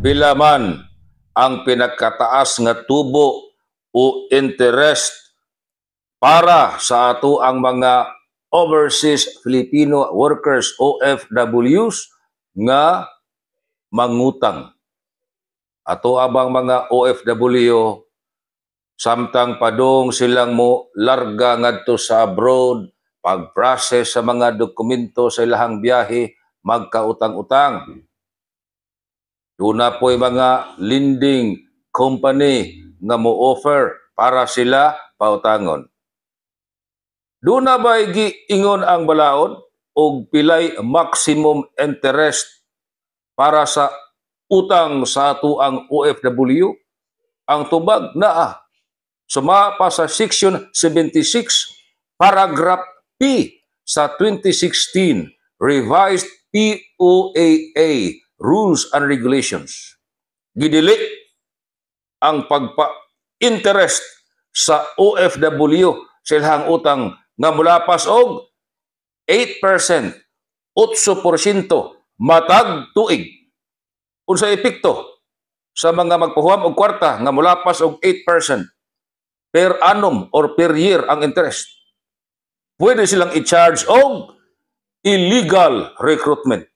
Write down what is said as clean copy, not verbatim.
Pila man ang pinakataas nga tubo o interest para sa ato ang mga overseas Filipino workers, OFWs, nga mangutang? Ato abang mga OFW, samtang padong silang mo larga ngadto sa abroad, pag-process sa mga dokumento sa ilahang biyahe, magkautang-utang. Duna po'y mga lending company nga mo offer para sila pautangon. Duna ba giingon ang balaod og pilay maximum interest para sa utang sa ato ang OFW? Ang tubag, naa. Suma pa sa Section 76, Paragraph P sa 2016 Revised POEA Rules and Regulations. Gidili ang pagpa-interest sa OFW sa ilang utang nga mulapas og 8%, 8% matag tuig. Unsa epekto sa mga magpahuam og kwarta nga mulapas og 8% per annum or per year ang interest? Pwede silang i-charge og illegal recruitment.